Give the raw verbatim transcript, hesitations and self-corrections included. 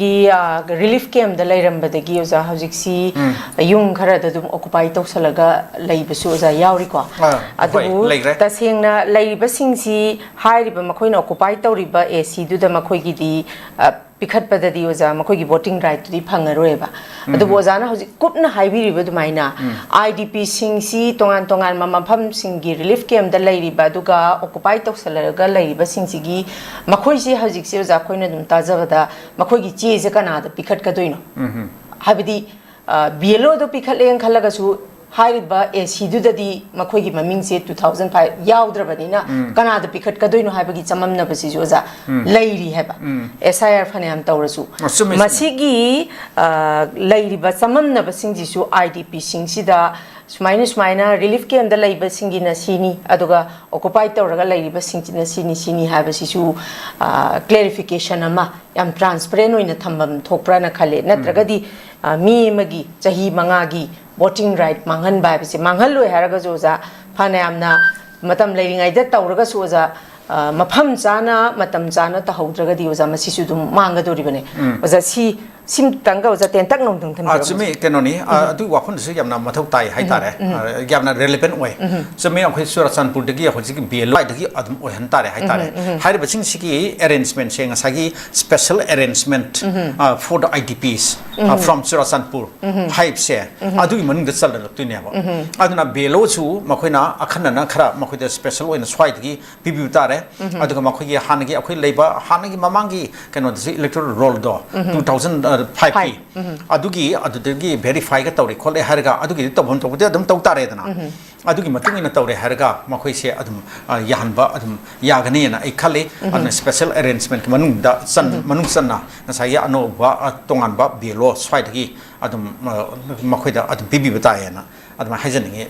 ꯒꯤ ꯔꯤꯂꯤꯐ ꯀꯦꯝꯗ ꯂꯩꯔꯝꯕꯗꯒꯤ ꯑꯣꯖꯥ ꯍꯧꯖꯤꯛꯁꯤ ꯌꯨꯝ ꯈꯔꯗ ꯑꯗꯨꯝ ꯑꯣꯀꯨꯄꯥꯏ ꯇꯧꯁꯜꯂꯒ ꯂꯩꯕꯁꯨ ꯑꯣꯖꯥ ꯌꯥꯎꯔꯤꯀꯣ꯫ ꯑꯥ, ꯍꯣꯏ, ꯑꯗꯨꯕꯨ ꯂꯩꯈ꯭ꯔꯦ꯫ ꯇꯁꯦꯡꯅ ꯂꯩꯔꯤꯕꯁꯤꯡꯁꯤ ꯍꯥꯏꯔꯤꯕ ꯃꯈꯣꯏꯅ ꯑꯣꯀꯨꯄꯥꯏ ꯇꯧꯔꯤꯕ ꯑꯦ ꯁꯤꯗꯨꯗ ꯃꯈꯣꯏꯒꯤꯗꯤ ꯑ, ꯄꯤꯈꯠꯄꯗꯗꯤ ꯑꯣꯖꯥ ꯃꯈꯣꯏꯒꯤ ꯚꯣꯇꯤꯡ ꯔꯥꯏꯠꯇꯨꯗꯤ ꯐꯪꯉꯔꯣꯏꯕ꯫ ꯑꯗꯨꯕꯨ ꯑꯣꯖꯥꯅ ꯍꯧꯖꯤꯛ ꯀꯨꯞꯅ ꯍꯥꯏꯕꯤꯔꯤꯕ ꯑꯗꯨꯃꯥꯏꯅ ꯑꯥꯏ ꯗꯤ ꯄꯤꯁꯤꯡꯁꯤ ꯇꯣꯉꯥꯟ ꯇꯣꯉꯥꯟꯕ ꯃꯐꯝꯁꯤꯡꯒꯤ ꯔꯤꯂꯤꯐ ꯀꯦꯝꯗ ꯂꯩꯔꯤꯕ ꯑꯗꯨꯒ ꯑꯣꯀꯨꯄꯥꯏ ꯇꯧꯁꯜꯂꯒ ꯂꯩꯔꯤꯕꯁꯤꯡꯁꯤꯒꯤ ꯃꯈꯣꯏꯁꯤ ꯍꯧꯖꯤꯛꯁꯤ ꯑꯣꯖꯥ ꯑꯩꯈꯣꯏꯅ ꯑꯗꯨꯝ ꯇꯥꯖꯕꯗ ꯃꯈꯣꯏꯒꯤ ꯆꯦꯁꯦ ꯀꯅꯥꯗ ꯄꯤꯈꯠꯀꯗꯣꯏꯅꯣ? ꯍꯥꯏꯕꯗꯤ ꯕꯤ ꯑꯦꯜ ꯑꯣꯗꯣ ꯄꯤꯈꯠꯂꯦꯅ ꯈꯜꯂꯒꯁꯨ ꯍꯥꯏꯔꯤꯕ ꯑꯦ ꯁꯤꯗꯨꯗꯗꯤ ꯃꯈꯣꯏꯒꯤ ꯃꯃꯤꯡꯁꯦ ꯇꯨ ꯊꯥꯎꯖꯟ ꯐꯥꯏꯚ ꯌꯥꯎꯗ꯭ꯔꯕꯅꯤꯅ ꯀꯅꯥꯗ ꯄꯤꯈꯠꯀꯗꯣꯏꯅꯣ ꯍꯥꯏꯕꯒꯤ ꯆꯃꯝꯅꯕꯁꯤꯁꯨ ꯑꯣꯖꯥ ꯂꯩꯔꯤ ꯍꯥꯏꯕ꯫ ꯑꯦꯁ ꯑꯥꯏ ꯑꯥꯔ ꯐꯅꯌꯥꯝ ꯇꯧꯔꯁꯨ ꯑ, ꯆꯨꯝꯃꯤ, ꯆꯨꯝꯃꯤ꯫ ꯃꯁꯤꯒꯤ ꯑ, ꯂꯩꯔꯤꯕ ꯆꯃꯝꯅꯕꯁꯤꯡꯁꯤꯁꯨ ꯑꯥꯏ ꯗꯤ ꯄꯤꯁꯤꯡꯁꯤꯗ ꯁꯨꯃꯥꯏꯅ ꯁꯨꯃꯥꯏꯅ ꯔꯤꯂꯤꯐ ꯀꯦꯝꯗ ꯂꯩꯕꯁꯤꯡꯒꯤꯅ ꯁꯤꯅꯤ, ꯑꯗꯨꯒ ꯑꯣꯀꯨꯄꯥꯏ ꯇꯧꯔꯒ ꯂꯩꯔꯤꯕꯁꯤꯡꯁꯤꯅ ꯁꯤꯅꯤ ꯁꯤꯅꯤ ꯍꯥꯏꯕꯁꯤꯁꯨ ꯀ꯭ꯂꯦꯔꯤꯐꯤꯀꯦꯁꯟ ꯑꯃ ꯌꯥꯝ ꯇ꯭ꯔꯥꯟꯁꯄꯔꯦꯟ ꯑꯣꯏꯅ ꯊꯝꯐꯝ ꯊꯣꯛꯄ꯭ꯔꯥꯅ ꯈꯜꯂꯦ꯫ ꯅꯠꯇ꯭ꯔꯒꯗꯤ ꯑ, ꯃꯤ ꯑꯃꯒꯤ ꯆꯍꯤ ꯃꯉꯥꯒꯤ ꯚꯣꯇꯤꯡ ꯔꯥꯏꯠ ꯃꯥꯡꯍꯟꯕ ꯍꯥꯏꯕꯁꯦ, ꯃꯥꯡꯍꯜꯂꯣꯏ ꯍꯥꯏꯔꯒꯁꯨ ꯑꯣꯖꯥ, ꯐꯅꯌꯥꯝꯅ ꯃꯇꯝ ꯂꯩꯔꯤꯉꯩꯗ ꯇꯧꯔꯒꯁꯨ ꯑꯣꯖꯥ, ꯑ, ꯃꯐꯝ ꯆꯥꯅ ꯃꯇꯝ ꯆꯥꯅ ꯇꯧꯍꯧꯗ꯭ꯔꯒꯗꯤ ꯑꯣꯖꯥ, ꯃꯁꯤꯁꯨ ꯑꯗꯨꯝ ꯃꯥꯡꯒꯗꯣꯔꯤꯕꯅꯤ꯫ ꯑꯣꯖꯥ, ꯁꯤ ꯁꯤꯝꯇꯪꯒ ꯑꯣꯖꯥ ꯇꯦꯟꯇꯛꯅ ꯑꯃꯨꯛꯇꯪ ꯑ, ꯊꯝꯖꯔꯝꯃꯨ꯫ ꯆꯨꯝꯃꯤ, ꯀꯩꯅꯣꯅꯤ꯫ ꯑ, ꯑꯗꯨꯒꯤ ꯋꯥꯐꯝꯗꯨꯁꯨ ꯌꯥꯝꯅ ꯃꯊꯧ ꯇꯥꯏ ꯍꯥꯏꯇꯥꯔꯦ꯫ ꯑ, ꯌꯥꯝꯅ ꯔꯦꯂꯤꯚꯦꯟ ꯑꯣꯏ꯫ ꯆꯨꯝꯃꯤ, ꯑꯩꯈꯣꯏ ꯆꯨꯔꯥꯆꯥꯟꯄꯨꯔꯗꯒꯤ ꯍꯧꯖꯤꯛꯀꯤ ꯕꯤ ꯑꯦꯜ ꯑꯣꯗꯒꯤ ꯑꯗꯨꯝ ꯑꯣꯏꯍꯟ ꯇꯥꯔꯦ ꯍꯥꯏꯇꯥꯔꯦ꯫ ꯍꯥꯏꯔꯤꯕꯁꯤꯡꯁꯤꯒꯤ ꯑꯦꯔꯦꯟꯖꯃꯦꯟꯁꯦ ꯉꯁꯥꯏꯒꯤ special arrangement for the I D Ps from Churachandpur ꯍꯥꯏꯕꯁꯦ ꯑꯗꯨꯒꯤ ꯃꯅꯨꯡꯗ ꯆꯜꯂꯛꯇꯣꯏꯅꯦꯕ꯫ ꯑꯗꯨꯅ ꯕꯤ ꯑꯦꯜ ꯑꯣꯁꯨ ꯃꯈꯣꯏꯅ ꯑꯈꯟꯅꯅ ꯈꯔ ꯃꯈꯣꯏꯗ ꯁ꯭ꯄꯦꯁꯦꯜ ꯑꯣꯏꯅ ꯁ꯭ꯋꯥꯏꯗꯒꯤ ꯄꯤꯕꯤꯕ ꯇꯥꯔꯦ꯫ ꯑꯗꯨꯒ ꯃꯈꯣꯏꯒꯤ ꯍꯥꯟꯅꯒꯤ ꯑꯩꯈꯣꯏ ꯂꯩꯕ ꯍꯥꯟꯅꯒꯤ ꯃꯃꯥꯡꯒꯤ ꯀꯩꯅꯣꯗꯁꯨ ꯏꯂꯦꯛꯇꯣꯔꯦꯜ ꯔꯣꯜꯗꯣ ꯇꯨ ꯊꯥꯎꯖꯟ ꯐꯥꯏꯚꯀꯤ ꯑꯗꯨꯒꯤ ꯑꯗꯨꯗꯒꯤ ꯚꯦꯔꯤꯐꯥꯏꯒ ꯇꯧꯔꯦ ꯈꯣꯠꯂꯦ ꯍꯥꯏꯔꯒ ꯑꯗꯨꯒꯤꯗꯤ ꯇꯧꯐꯝ ꯊꯣꯛꯄꯗꯤ ꯑꯗꯨꯝ ꯇꯧ ꯇꯥꯔꯦꯗꯅ꯫ ꯑꯗꯨꯒꯤ ꯃꯇꯨꯡ ꯏꯟꯅ ꯇꯧꯔꯦ ꯍꯥꯏꯔꯒ ꯃꯈꯣꯏꯁꯦ ꯑꯗꯨꯝ ꯑ, ꯌꯥꯍꯟꯕ ꯑꯗꯨꯝ ꯌꯥꯒꯅꯤꯅ ꯑꯩ ꯈꯜꯂꯤ꯫ ꯑꯗꯨꯅ ꯁ꯭ꯄꯦꯁꯦꯜ ꯑꯦꯔꯦꯟꯖꯃꯦꯟ ꯃꯅꯨꯡꯗ ꯆꯟ- ꯃꯅꯨꯡ ꯆꯟꯅ ꯉꯁꯥꯏꯒꯤ ꯑꯅꯧꯕ ꯑ, ꯇꯣꯉꯥꯟꯕ ꯕꯤ ꯑꯦꯜ ꯑꯣ ꯁ꯭ꯋꯥꯏꯗꯒꯤ ꯑꯗꯨꯝ ꯑ, ꯃꯈꯣꯏꯗ ꯑꯗꯨꯝ ꯄꯤꯕꯤꯕ ꯇꯥꯏꯌꯦꯅ ꯑꯗꯨꯃꯥꯏꯅ ꯍꯥꯏꯖꯅꯤꯡꯉꯤ꯫